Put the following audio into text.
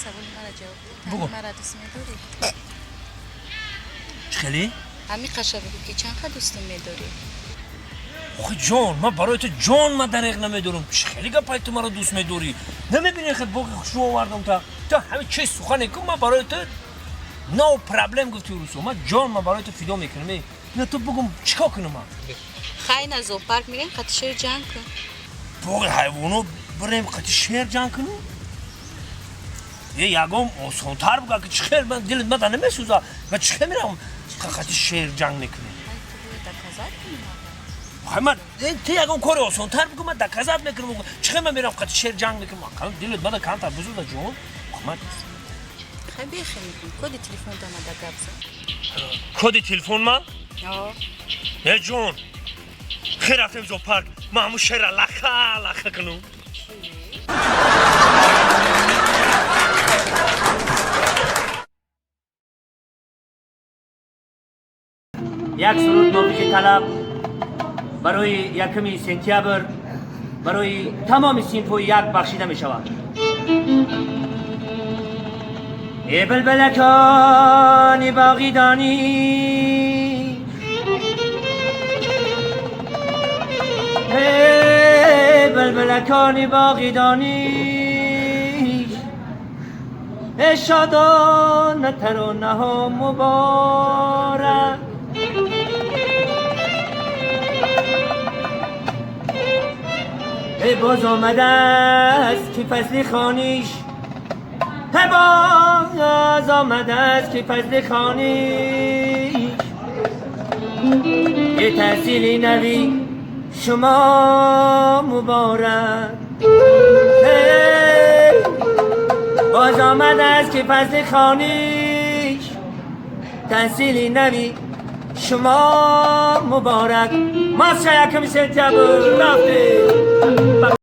Саволи мара ҷавоб деҳ. Бугу. Мара дӯст медорӣ? Чӣ хеле? Ҳами қаша бугӯ, ки чанд қа дӯстум медорӣ? Охи ҷон, ман барои ту ҷон ма дареғ намедорам. Чӣ хеле гапай, ту маро дӯст медорӣ? Намебинӣ, хел боғи хушрӯ овардам. Та ту ҳами чи сухане ку, ман барои ту no problem, гуфти русо. Ман ҷон ма барои ту фидо мекунам. Э, на, ту бугум, чӣ кор кунам ман? Хай, на, зоопарк мирем, қати шер ҷанг кун. Боғи ҳайвоно бирем, қати шер ҷанг кунем? Е, ягон осонтар буга, ки чӣ хел ман дилат мада намесӯза. Ман чӣ хел мирам, қати шер ҷанг мекунем? Хай, ту бояд доказать кунӣ аввал. Хай, ман ту ягон кори осонтар бугу, ман доказать мекунам. Чӣ хел ман мерам, қати шер ҷанг мекунам? Дилат мада камтар бизӯза, ҷон. Ман Хай, бехел мекунӣ, коди телефон дамада гап зан. Коди телефон ма? О. Е, ҷон, хел рафтем зоопарк, ман ҳамун шера лаха лаха кунам. Як суруд мувофиқи талаб барои 1 сентябр барои тамоми синфҳои як бахшида мешавад. Е, булбулакони боғи дониш, эй булбулакони боғи дониш, эй шодона таронаҳо муборак. Эй, боз омадааст, ки фасли хониш, эй, боз омадааст, ки фасли хониш, е таҳсили нави шумо муборак. Эй, боз омадааст, ки фасли хониш, таҳсили нави шумо муборак. Масша, 1 сентябр рафтем.